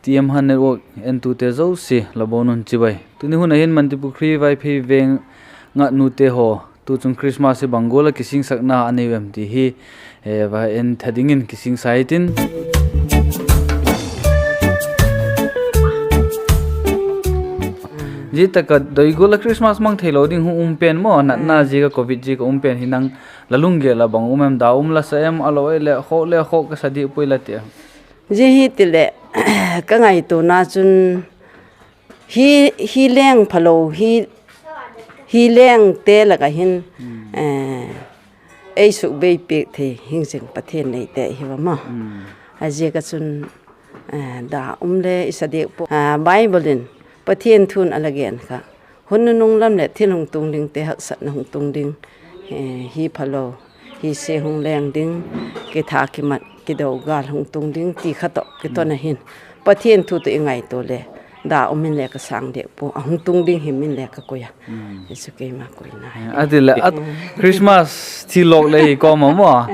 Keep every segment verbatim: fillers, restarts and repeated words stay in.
T M Hun Network entute zosia la bawn un chibai. Tuni hun ah hin Mantripukhri Vaiphei veng ah nute haw tu chung Christmas hi bang gual ah kisingsakna a nei u em ti hi, eh, va en tha dingin kisingsa hitin. Zia tak ah doi gual ah Christmas mang theilo ding hung um pen maw, natna ziak ah, covid ziak ah um pen hi nang la lunggel ah bang um em, da um la sa em, a lo e leh khawk le khawk ka sa diak puai la ti a? Zia hi ti leh, ka ngaituana chun hi, hi leng phalo, hi, hi lengte lak ah hin, eh, ei sukbeipiak thei hing zing Pathian neite hi va maw. A ziak ah chun, eh, da um le i sa diak pua. Ah, Bible in Pathian thu'n a la gen kha, hun nunung lam leh thil hung tung dingte haksatna hung tung ding, eh, hi phalo, hi se hung leng ding, kitha kimat kido gâl hung tung ding ti kha tawh kiton ahin, Pathian thu tawh i ngaitua le, da um in le ka sâng diak pua, a hung tung ding him in le ka koi a. Zia chu keima koina. A ti leh, Christmas thil lawk le hi kawm a maw.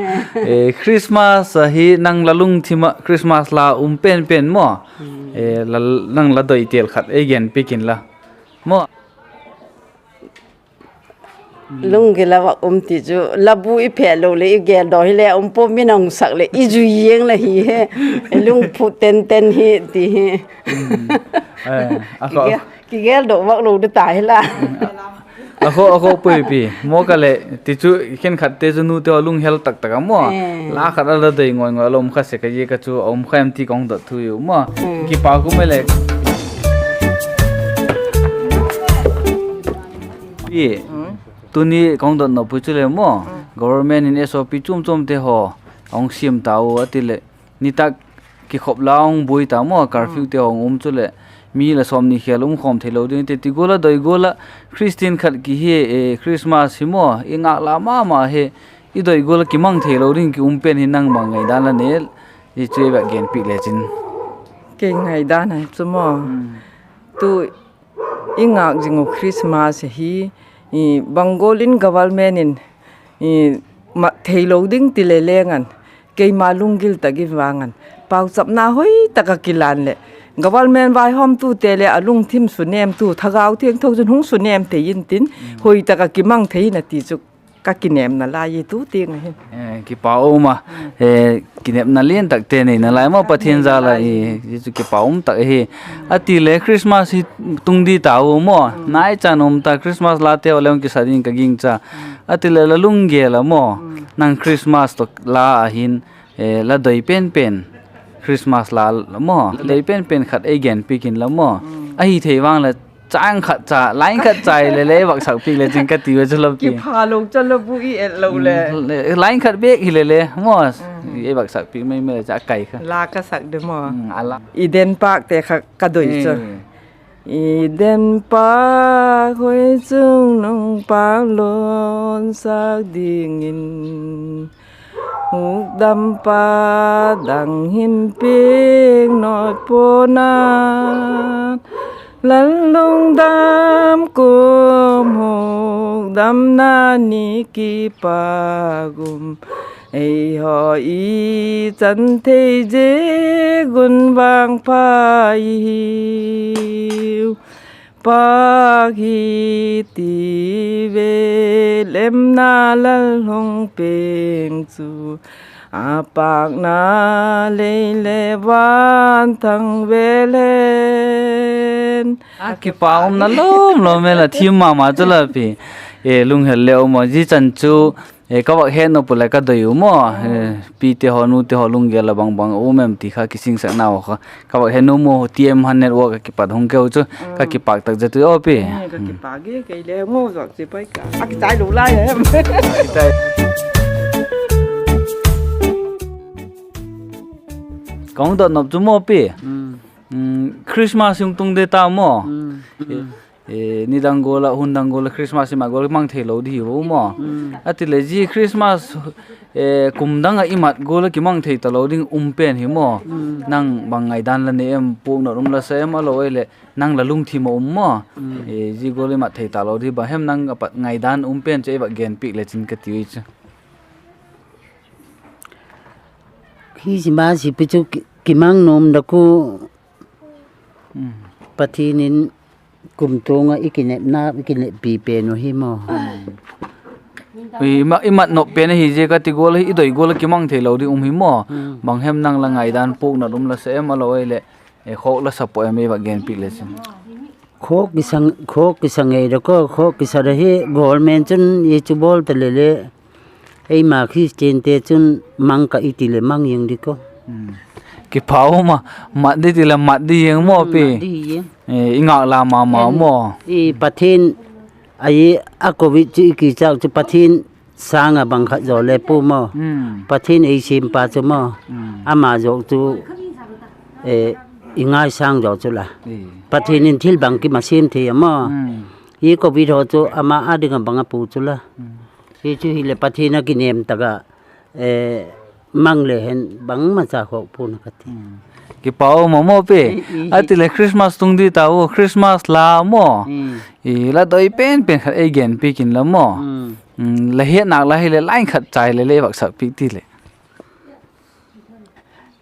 Christmas ahi nang la lungthim ah Christmas la um pen pen maw. Nang la doi tel khat ei genpiak inla maw. Lunggil a vak um ti chu la bu i phet lo leh i geldaw hile um pua, min a hung sak leh i zui ziang la hi he, lungphu tenten hi ti hi. Kigeldaw vak lo di ta hi la. A kho, a kho puai pi. Maw ka leh ti chu khenkhatte chu nute haw lunghel tak tak a maw. La khat a la doi ngoi ngoi a la um kha sek a, zia ka chu a um kha em ti ka hung dot thu u maw. Kipak um e le. Pi, tuni ka hung dot nop u chule maw, government in S O P chuam chuamte haw a hung siam ta u a ti leh, nitâk kikhop la hung buai ta maw, curfewte hung um chuleh, mi la sawmni khêl um khawm theilo ding ti ti gual ah doi gual ah Christian khat ki hi, Christmas hi maw i ngâk la ma ma hi, i doi gual ah kimang theilo ding ki um pen hi nang bang ngaidan la nei, zia chu ei vak genpiak lechin. Kei ngaidan a chu maw, tu i ngâk zing u Christmas hi, bang gual in government in mat theilo ding ti le leng an, keima lunggil tak in vang an, pauchapna hoi tak a kilan leh, government vaihawmtute leh a lungthim sunêmtu Thagau Thiangtho chun hung sunêm thei intin, hoi tak a kimang thei in a ti chu ka kinêmna lai i tu tiang ahi. Kipak um a, kinepna lian takte neina lai maw Pathian jal a, zia chu kipak um tak ahi. A ti le Christmas hi tung di ta u maw, nai chan um ta, Christmas late haw le hung kisa ding ka gingcha. A ti leh la lunggel a maw, nang Christmas tawh la ahin, la doi pen pen, Christmas la maw, doi pen pen khat ei genpiak inla maw. Ahi thei vang leh chang khat cha, line khat cha hile le ei vak sakpiak lechin ka ti u chu la pi. Kiphalo cha la bu i et lo le, line khat bêk hile le maw, ei vak sakpiak mai mai le cha kai kha la ka sak de maw. I den pâkte kha ka doi chu. I den pâk hoi chung nung pâk lawn sak dingin, hukdampa dang hin piang nawi pua'n a, Lal lungdam kum hukdamna ni kipak um, eihaw i chan thei ziak un vangpha i hiu. Pâk hi ti ve lemna Lal hung piang chu, a pâkna lei le van thang vel hen. A kipak umna lawm lawm e la, thiam ma ma chu la pi. Lunghel le um a, zia chan chu ka vak het nop u leh ka doi u maw. Pite haw nute haw lunggel a bang bang um em ti kha kisingsakna u kha ka vak het nop u, T M Hun Network a kipat hung keu chu ka kipak tak zet u aw pi. Ka hung dot nop chu maw pi, Christmas hung tung de ta maw. Nidang gual ah, hun dang gual ah Christmas i mat gual mang theilo di hiu maw. A ti leh zia Christmas kum dang ah i mat gual ah kimang thei talo ding um pen hi maw, nang bang ngaidan la nei em, puaknot um la sa em, a lo e leh nang la lungthim a um maw, zia gual i mat thei talo di bang hem nang a pat ngaidan um pen chu ei vak genpiak lechin ka ti u chu. Christmas hi pi chu kimang nuam dak u, Pathian in kumtuang ah i kinepna, i kineppi pen uh hi maw. I mat nop pen ahi ziak a ti gual, i doi gual a kimang theilo ding um hi maw. Bang hem nang la ngaidan puakna um la sa em a lo ei leh, khawk la sa pua em ei va genpiak le chin. Khawk kisa ngei da ka, khawk kisa da hi government chun i chu bawl ta le le, eima Christiante chun mang ka i ti leh mang ing di ka. Kipak um a, mat di ti leh mat di ing maw pi. I ngâk la ma ma maw. Pathian, a Covid chu i kichâk chu Pathian sâng ah bang khat zaw le pua maw. Pathian ei siampa chu maw. Ama zaw chu i ngaisâng zaw chu la. Pathian in thil bangkim a siam thei a maw. I Covid haw chu ama â ding ah bang a pu chu la. Hi chu hileh Pathian a kinêm tak ah mang le hen bangmacha khawk pua'n ka ti. Kipak um a maw pi. A ti leh Christmas tung di ta u, Christmas la maw. La doi pen pen khat ei genpiak inla maw. La hiat nâk la hileh line khat chai le le vak sak piak ti leh.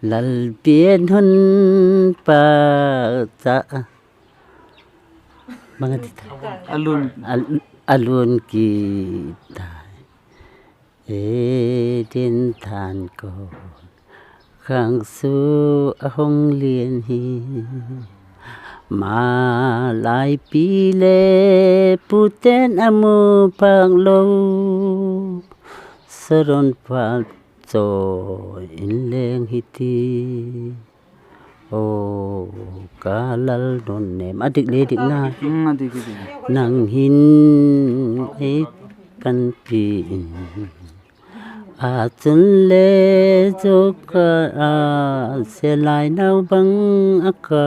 Lal pian hun pa cha, a lun kit tai, Eden thân ko, khang su a hung lian hi. Malai pi le pute'n a mu phâk lo, Saron pal chawi in leng hi ti. O ka lal nun nem a dik le dik na, nang hin ei panpi in, a chun le zo ka a, Selai nau bang a ka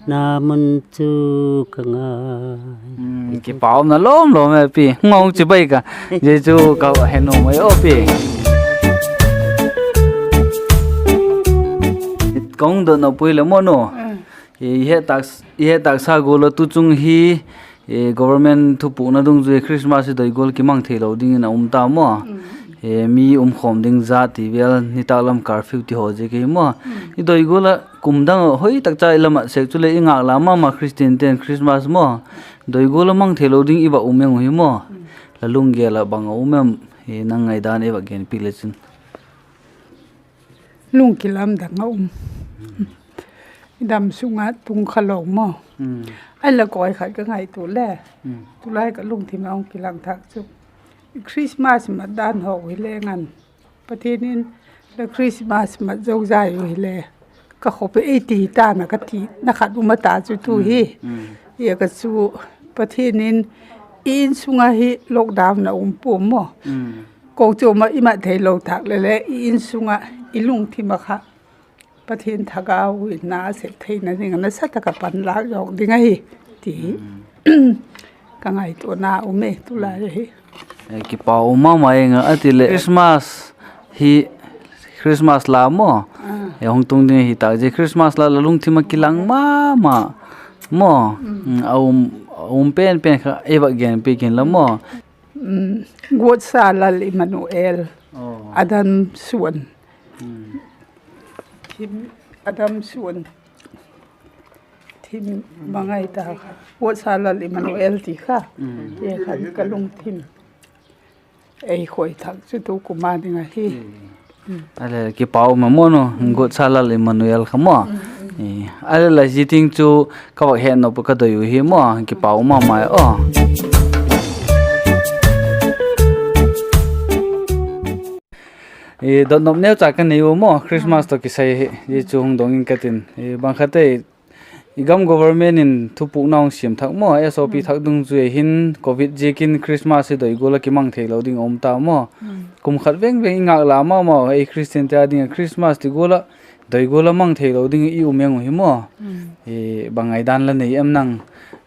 na mun chu ka ngai. Kipak umna lawm lawm e pi, ngau chibai ka, zia chu ka he nuam ai aw pi. Ka hung dot nop ui le maw nu, i het tâksa gual a tu chung hi government thupukna dungzui Christmas i doi gual kimang theilo dingin a um ta maw. Mi umkhawm ding za ti vel, nitâk lam curfew ti haw ziak ahi maw. I doi gual ah kum dang ah hoi tak cha i la mat sek chuleh i ngâk la ma ma Christiante'n Christmas maw, doi gual a mang theilo ding i va um eng uh hi maw. La lunggel ah bang a um em, nang ngaidan ei va genpiak le chin. Lungkilam dang a um. I dam sung ah tung kha lo maw. Ahinla koi khat ka ngaitua le, tulai ka lungthim a hung kilang thak chu, Christmas mat dan haw hi leng an, Pathian in la Christmas mat zo zai u hile, ka khawpi ei ti ta'n a ka tina khat um a ta chu tu hi. Hia ka chu, Pathian in i insung ah hi lockdown a um pua maw. Kochuam ah i mat theilo thâk le le i insung ah i lungthim ah kha Pathian thagau in na a sep theina ding a nasa tak a panlâk zawk ding ahi ti ka ngaituana um e tulai ahi. Kipak um ma ma ing a, a ti leh Christmas hi, Christmas la maw, hung tung ding ahi tâk zia Christmas la la lungthim ah kilang ma ma maw, a um pen pen kha ei va genpiak inla maw. Guatsa Lal Emmanuel, Adam Suan, Adam Suan, thim bang ai ta kha, Guatsa Lal Emmanuel ti kha, e khan ka lungthim ei khoi thak chu tu kum a ding ahi. Ale kipak um a maw nu, Guatsa Lal Emmanuel kha maw. Ale la zia ting chu ka vak het nop ka doi u hi maw, kipak um ma ma aw. Dotnop neucha ka nei u maw, Christmas tawh kisai hi zia chu hung dong ing ka tin. Bang khat ei, i gam government in thupukna hung siam thak maw, S O P thak dungzui hin Covid ziakin Christmas hi doi gual ah kimang theilo ding a um ta maw. Kum khat veng veng i ngâk la ma ma ei Christiante â ding ah Christmas ti gual ah, doi gual ah mang theilo ding i um eng uh hi maw. Bang ngaidan la nei em nang,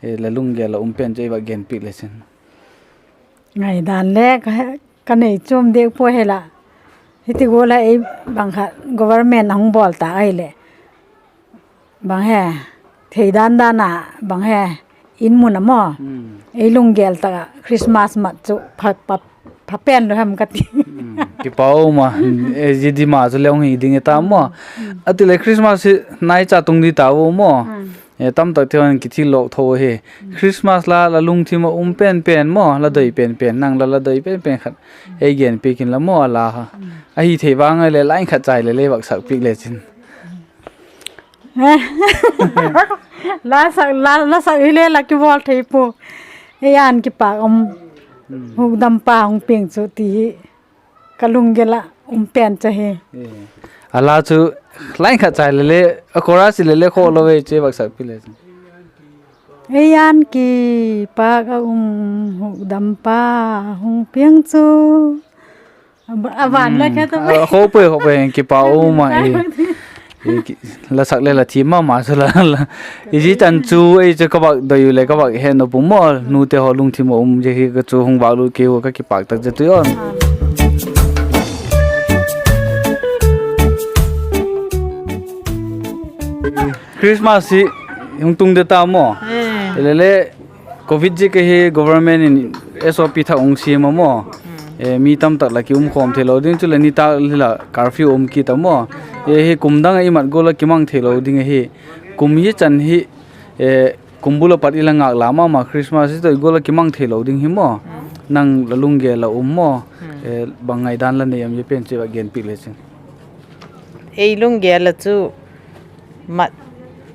la lunggel ah um pen chu ei va genpiak le chin. Ngaidan le ka nei chuam diak pua hela. Hiti gual ah ei bang khat government a hung bawl ta ahileh, bang he, thei dan dan a, bang he, in mun a maw, ei lunggel tak ah Christmas mat chu pha pen lo hem ka ti. Kipak um a, zia di ma chu le hung hi ding i ta maw. A ti leh Christmas hi naicha tung di ta u maw. Tamtakte haw'n kithillawk tho hi. Christmas la la lungthim ah um pen pen maw, la doi pen pen, nang la la doi pen pen khat ei genpiak inla maw, a la ha. Ahi thei vang a le line khat chai le le vak sak piak lechin. La sak, la, la sak hile la kibawl thei pua. Ei an kipâk um, hukdampa hung piang chu ti hi ka lunggil ah um pen chu hi. A la chu line khat chai le le, a chorus le le khaw lo ei chu vak sak piak lechin. Ei an kipâk a um, hukdampa hung piang chu. A ban la kha ta. Khawpui, khawpui, kipâk um a. La sak le la thiam ma ma chu la. I zia chan chu ei chu ka vak doi u leh ka vak hetnop u maw, nute haw lungthim ah um zia hi ka chu hung vâklut kei u, ka kipâk tak zia tui aw. Christmas hi hung tung de ta maw. Hilele, covid zia ka hi government in S O P thak hung siam a maw. Mi tamtak la ki um khawm theilo ding chuleh nitâk la curfew um kit a maw. Hi kum dang ah i mat gual ah kimang theilo ding ahi. Kum hi chan hi, kum bul ah pat i la ngâk la ma ma Christmas hi doi gual ah kimang theilo ding hi maw. Nang la lunggel ah um maw. Bang ngaidan la nei em, zia pen chu vak genpiak lechin. Ei lunggel ah chu mat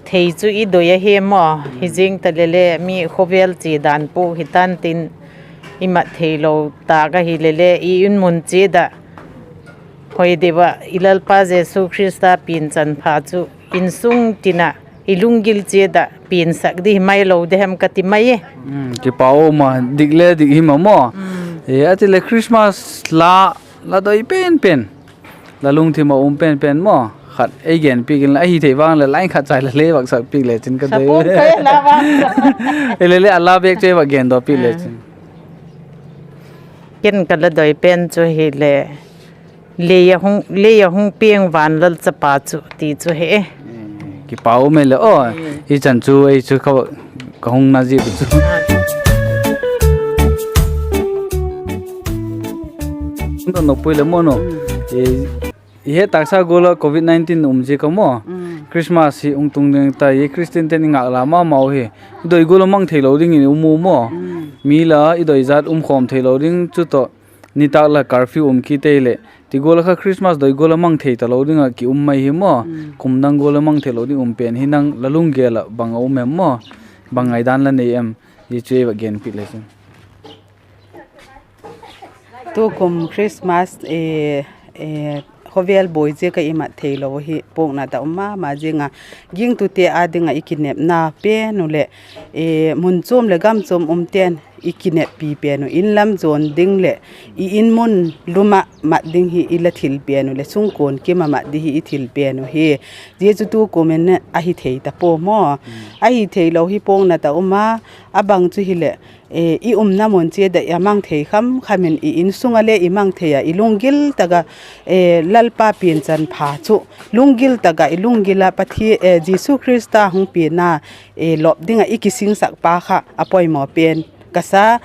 thei chu i doi ahi maw. Hi zing ta le le mi khawvel chia dan pua hi tan tin, i mat theilo tâk ahi le le i in mun chiat ah, hoi deu ah i Lalpa Jesu Khrista pianchanpha chu insung tin ah i lunggil chiat ah piansak di hi mai lo de hem ka ti mai e. Kipâk um a, dik le dik hi ma maw. A ti leh Christmas la, la doi pen pen, la lungthim ah um pen pen maw, khat ei genpiak inla, ahi thei vang leh line khat chai le le vak sak piak lechin ka doi. Hilele a la bêk chu ei vak gendaw piak lechin. Ken ka la doi pen chu hile, lei a hung piang van Lal chapa chu ti chu hi. Kipâk um e le aw. Hi chan chu ei chu ka hung na zia chu. Nopui le maw nu. I het tâksa gual ah covid nineteen um ziak a maw, Christmas hi hung tung ding ta hi, Christian ten i ngâk la ma mau hi. I doi gual ah mang theilo dingin i um u maw. Mi la i doi zat um khawm theilo ding chu tawh, nitâk la curfew um kit ei leh ti gual ah kha Christmas doi gual ah mang thei talo ding ah ki um mai hi maw. Kum dang gual ah mang theilo ding um pen hi nang la lunggel ah bang a um em maw. Bang ngaidan la nei em, zia chu ei vak genpiak lechin. Tukum Christmas, khawvel buai ziak ah i mat theilo hi pawkna tâk um ma ma zing a, gingtute â ding ah i kinepna pen u leh, mun chuam leh gam chuam umte'n i kineppi pen uh, in lam zuan ding leh i in mun lum ah mat ding hi i la thil pen uh leh sungkuan kim ah mat di hi i thil pen uh hi. Zia chu tukum in ahi thei ta pua maw. Ahi theilo hi pawkna tâk um a, a bang chu hileh, i umna mun chiat ah i a mang thei kham kham in i insung ah le i mang thei ah i lunggil tak ah, Lalpa pianchanpha chu lunggil tak ah i lunggil ah Pathian, Jesu Khrista hung pianna lop ding ah i kisingsak pa kha a poimaw pen ka sa.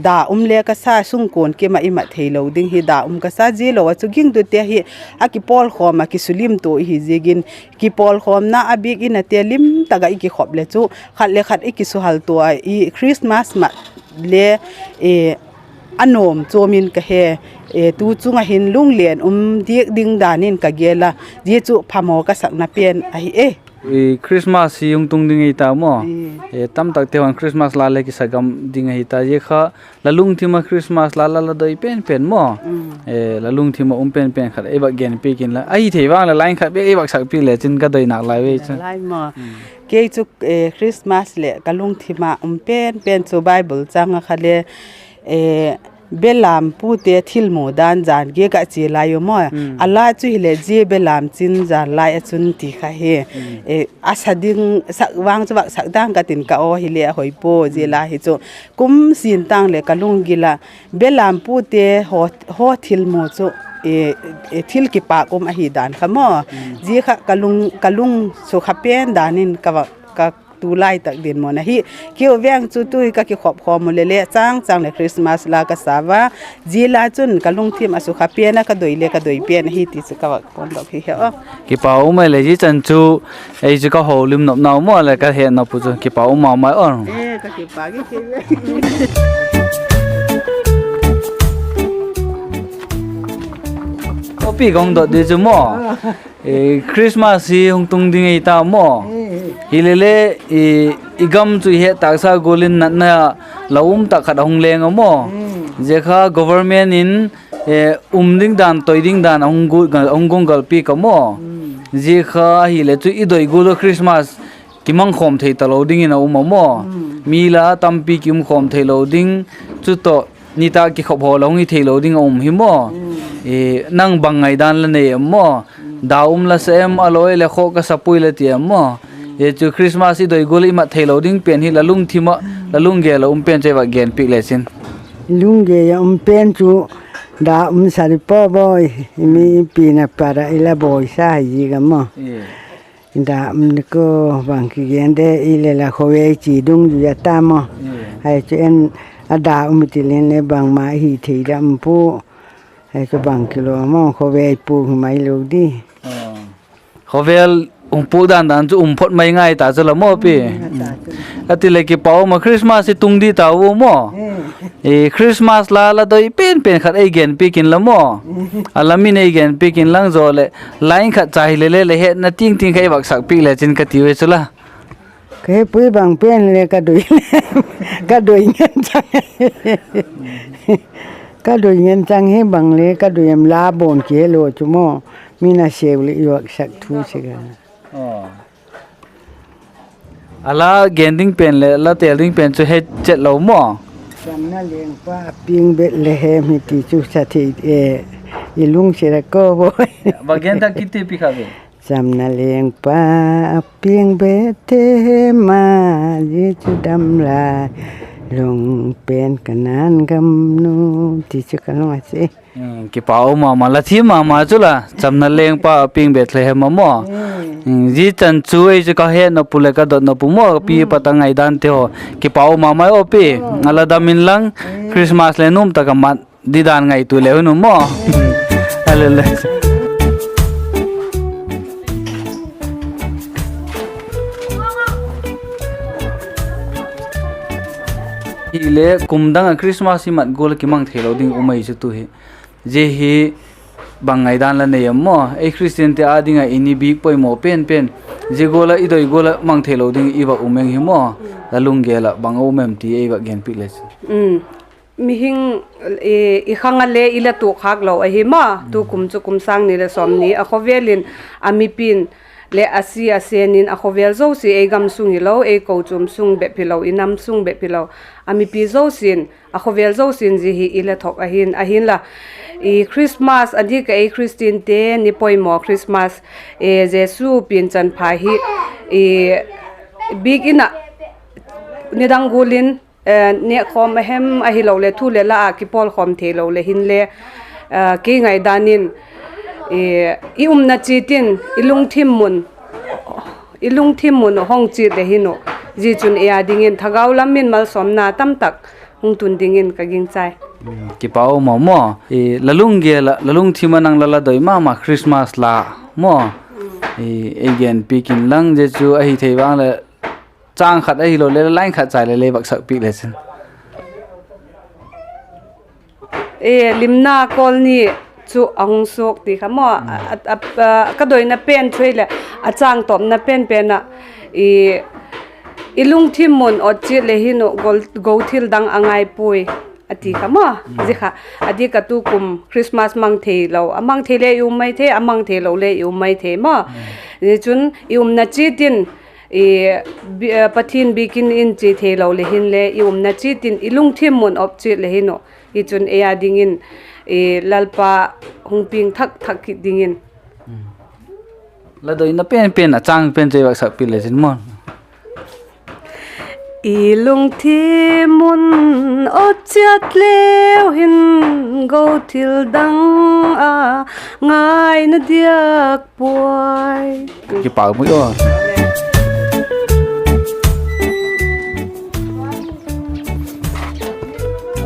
Da um le ka sa, sungkuan kim ah i mat theilo ding hi da um ka sa. Zia lo ah chu gingtute hi a kipawlkhawm ah kisulimtua i hi ziakin, kipawlkhawmna a biak in ah te lim tak ah i kikhop leh chu khat le khat i kisuhaltua i Christmas mat le a nuam chuam in ka he. Tu chung ah hin lunglen um diak ding dan in ka gel a, zia chu phamaw ka sakna pen ahi e. Christmas hi hung tung ding ahi ta maw. Tamtakte haw'n Christmas la le kisa gam ding ahi ta, zia kha la lungthim ah Christmas la la la doi pen pen maw, la lungthim ah um pen pen khat ei vak genpiak inla, ahi thei vang leh line khat bêk ei vak sak piak lechin ka doi nâk lai ve chu. Kei chu Christmas leh ka lungthim ah um pen pen chu Bible châng ah kha le belam pute thilmu dan jan giak ah chia lai u maw. A la chu hileh zia belam chin jan lai ah chun ti kha hi. A sa ding sak vang chu vak sak dang ka tin ka aw hileh a hoi pua zia la hi chu. Kum sin tâng leh ka lunggil ah belam pute haw thilmu chu thil kipâk um ahi dan kha maw. Zia kha ka lung, ka lung sukha pen dan in ka Tu lai tak dinmun ahi. Keu veng chu tu hi ka kikhop khawm u le le chang chang leh Christmas la ka sa ua. Zia la chun ka lungthim a sukha pen a, ka doi le ka doi pen ahi ti chu ka vak puandok hi he aw. Kipak um ai le zia chan chu ei chu ka houlim nop nau maw le ka het nop u chu kipak um ma mai aw. Aw pi, ka hung dot di chu maw, Christmas hi hung tung ding ei ta maw. Hile le, i gam chu i het tâksa gual in natna la um tak khat a hung leng a maw. Zia kha government in um ding dan, toi ding dan a hung guanggal piak a maw. Zia kha ahile chu i doi gual a Christmas kimangkhawm thei talo dingin a um a maw. Mi la tampi ki umkhawm theilo ding, chu tawh nitâk kikhop haw la hung hi theilo ding a um hi maw. Nang bang ngaidan la nei em maw? Da um la sa em, a lawi leh khaw ka sa puai la ti em maw? Hi chu Christmas i doi gual i mat theilo ding pen hi la lungthim ah, la lunggel ah um pen chu ei vak gen piak le chin. Lunggel ah um pen chu da um sa di paw bawi, i mi pina pat ah i la bawisa hi zi gam maw. Da um ni ko, bang kigen de i le la khawvei chi dungzui a ta maw. Hi chu en, a da um ti leng le bangma hi thei da um pua. Hi chu bang kilo maw, khawvei puk hi mai lo di. Khawvel hung puk dan dan chu um phot mai ngai ta chu la maw pi. A ti le kipak um a, Christmas i tung di ta u maw. Christmas la la doi pen pen khat ei gen piak inla maw. A la min ei gen piak inlang zaw leh, line khat cha hile le la hetna tiang tiang kha ei vak sak piak le chin ka ti ui chu la. Ka he pui bang pen le ka doi, ka doi ngen chang, ka doi ngen chang hi bang le ka doi em la bawn kilo chu maw. Mi na seu leh i vak sak thu si ka. A la gen ding pen leh la tel ding pen chu he chet lo maw. Chamna lengpa a piang Bethlehem hi ti chu sa thei e, i lungsiat a ko bawi. Chamna lengpa a piang Bethlehem a, zia chu dam lai lung pen Kanaan gam nu, ti chu ka lung a si. Kipak um ma ma, la thiam ma ma chu la, chamna lengpa a piang Bethlehem a maw. Zia chan chu ei chu ka hetna pu leh ka dotna pu maw, pi pat a ngaidante haw. Kipak um ma mai aw pi, a la dam inlang, Christmas le nuam tak a mat di dan ngaitua le hun u maw. A le le. Hile kum dang ah Christmas i mat gual a kimang theilo ding um ai chu tu hi. Zia hi bang ngaidan la nei em maw? Ei Christiante â ding ah i ni bik poimaw pen pen, zia gual ah i doi gual ah mang theilo ding i vak um eng hi maw? La lunggel ah bang a um em ti ei vak gen piak le. Mihing, i khang a le i la tuak khâk lo ahi maw. Tukum chu kum sâng ni leh sawmni a khawvel in a mipi'n leh a si a sen in a khawvel zosia, ei gam sung hilo, ei kochuam sung bep hilo, i nam sung bep hilo, a mipi zosia'n, a khawvel zosia'n zia hi i la thok ahi'n, ahinla, Christmas a dik ah ei Christiante ni poimaw Christmas, Jesu pianchanpha hi biak in ah nidang gual in nêkkhawm a hem ahiloleh thu leh la ah kipawlkhawm theilo le hinle, kei ngaidan in i umna chiat in i lungthim mun, i lungthim mun hong chiat le hin uh, zia chun ei â dingin thagau lam in malsawmna tamtak hung tun dingin ka gingchai. Kipak um ma maw. La lunggel ah, la lungthim ah nang la la doi ma ma Christmas la maw, ei gen piak inlang, zia chu ahi thei vang leh châng khat ahiloleh line khat chai le lei vak sak piak le chin. Limna kawl ni chu a hung suak ti kha maw. Ka doina pen chu hileh, a châng tawpna pen pen ah, i lungthim mun awt chiat le hin uh, go thil dang a ngai puai, a ti kha maw. Zia kha a dik ah tukum Christmas mang theilo, a mang thei le i um mai thei, a mang theilo le i um mai thei maw. Zia chun i umna chiat in Pathian biakin in chia theilo le hinle i umna chiat in i lungthim mun awt chiat le hin uh, hi chun ei â dingin Lalpa hung piang thak thak kit dingin la doina pen pen a châng pen chu ei vak sak piak le chin maw. I lungthim mun awt chiat leu hin, go thil dang a ngaina diak puai. Kipak mai aw.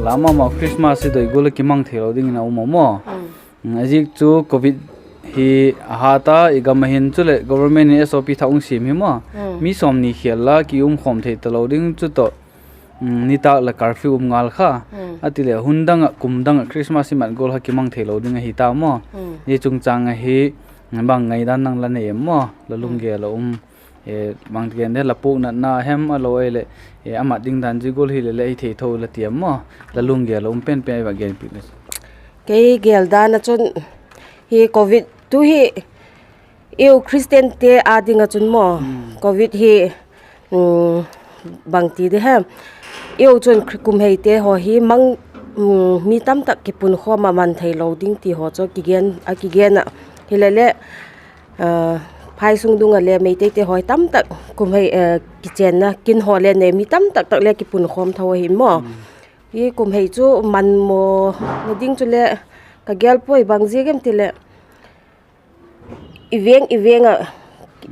La ma ma Christmas hi doi gual ah kimang theilo dingin a um a maw. A ziak chu covid hi a hat a, i gam ah hin chuleh government in S O P thak hung siam hi maw. Mi sawmni khêl la ki um khawm thei talo ding chu tawh, nitâk la curfew um ngal kha. A ti leh hun dang ah, kum dang ah Christmas i mat gual kha kimang theilo ding ahi ta maw. Zia chungchâng ahi, bang ngaidan nang la nei em maw, la lunggel a um, bang ti gen de, la puaknatna hem a lo ei leh, a mat ding dan zia gual hile leh hi thei tho la ti em maw, la lunggel a um pen pen i va genpiak le. Kei gel dan ah chun hi covid tu hi eu Christiante â ding ah chun maw, covid hi, bang ti di hem, eu chun kum heite haw hi mang, mi tamtak kipunkhawm ah man theilo ding ti haw chu a kigen ah, hile leh, phai sung dung ah le Meiteite haw hi tamtak kum hei, kichênna kin haw le nei mi tamtak tak le kipunkhawm tho ahi maw. Hi kum hei chu man maw, na ding chule ka gel puai, bang ziak em ti leh i veng i veng ah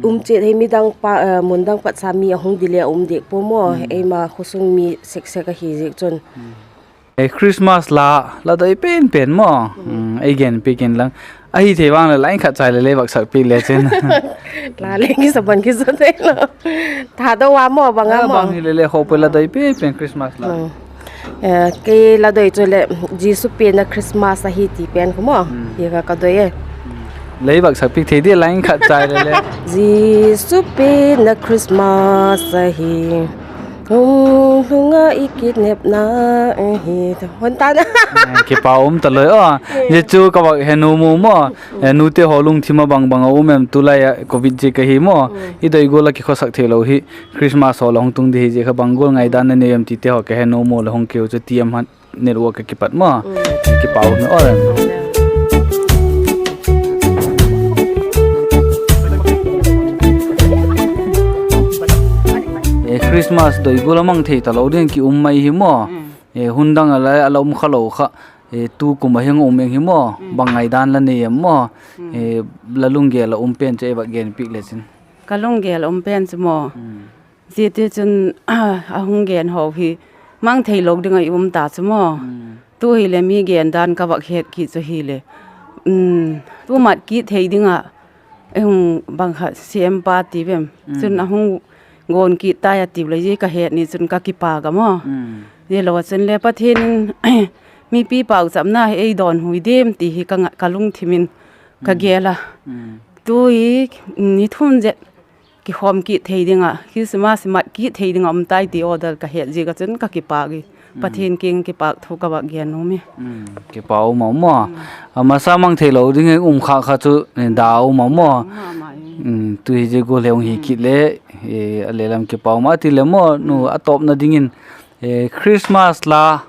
um chiat hi midang pa, mun dang pat sa mi a hung di le a um diak pua maw, eima khawsung mi sek sek ahi ziak chun. Christmas la, la doi pen pen maw, ei genpiak inlang, ahi thei vang leh line khat chai leh lei vak sakpiak le chin. La le kisa ban kisa thei lo. Thado a maw, bang a maw, bang hile leh khawpui la doi pen pen Christmas la. Kei la doi chu leh Jesu pianna Christmas ahi ti pen khu maw, hi kha ka doi e. Lei vak sakpiak thei di, line khat chai leh le. Jesu pianna Christmas ahi, hung hung a i kidnapna ahi. Hon ta na. Kipak um taloi a. Zia chu ka vak he nuam u maw. Nute haw lungthim a bang bang a um em, tulai a covid ziak ahi maw. I doi gual ah kikhawsak theilo hi Christmas haw la hung tung di hi ziak kha, bang gual ngaidan na nei em tite haw ka he nuam u, la hung keu chu T M H Network ka kipat maw. Kipak um aw. Christmas doi gual a mang thei talo ding ki um mai hi maw. Hun dang a la, a la um kha lo kha, tu kum a hing um eng hi maw, bang ngaidan la nei em maw. La lunggel a um pen chu ei vak genpiak le chin. Ka lunggel a um pen chu maw, ziate chun a hung gen haw hi mang theilo ding ah i um ta chu maw. Tu hileh mi gen dan ka vak het kit chu hileh, tu mat kit thei ding ah, bang kha C M pa ti vem, chun a hung gawn kit tai a tiu le, zia ka het ni chun ka kipâk a maw. Zia lo a chun le Pathian in mipi pauchapna hi ei dawnhu diam ti hi ka lungthim in ka gel a. Tu hi ni thum zet kikhawm kit thei ding ah, Christmas mat kit thei ding ah um tai ti order ka het ziak ah chun ka kipâk i, Pathian kiang kipâk thu ka vak gen nuam i. Kipak um a maw. A masa mang theilo ding um kha kha chu da um a maw. Tu hi zia gual le hung hi kit le, a le lam kipak um a ti le maw, nu a tawpna dingin Christmas la,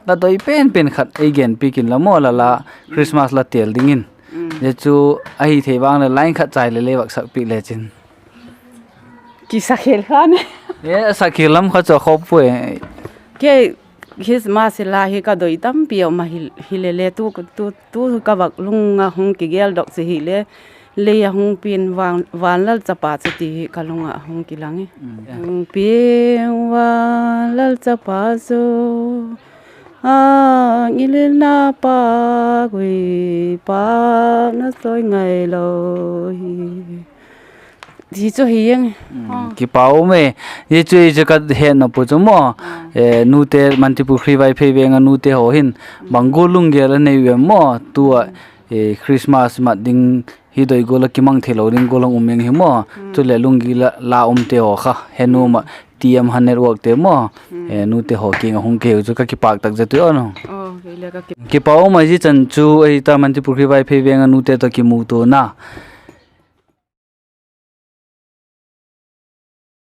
la doi pen pen khat ei genpiak inla maw, la la Christmas la têl dingin. Zia chu ahi thei vang leh line khat chai leh lei vak sakpiak le chin. Kisa khel kha ne. Sak khel lam kha chu a khawpui. Kei Christmas la hi ka doi tampi a um a, hilele tu ka vak lung ah hung kigeldok chu hile, lei a hung pian, van lal chapa chu ti hi ka lung ah hung kilang i. Hung piang van lal chapa chu, a ngilna pa gui pa na soi ngailo hi. Hi chu hi eng. Kipak um e. Hi chu, hi chu ka hetna pu chu maw, nute Mantripukhri Vaiphei veng a nute haw hin bang gual lunggel a nei u em maw, tu ah Christmas mat ding hi doi gual ah kimang theilo ding gual hung um eng hi maw. Chuleh lunggil ah la umte haw kha he nuam ah, T M H Network te maw, nute haw kiang ah hung kiheu chu ka kipâk tak zet ui aw. Kipak um a, zia chan chu ahi ta, Mantripukhri Vaiphei veng a nute tawh kimutuana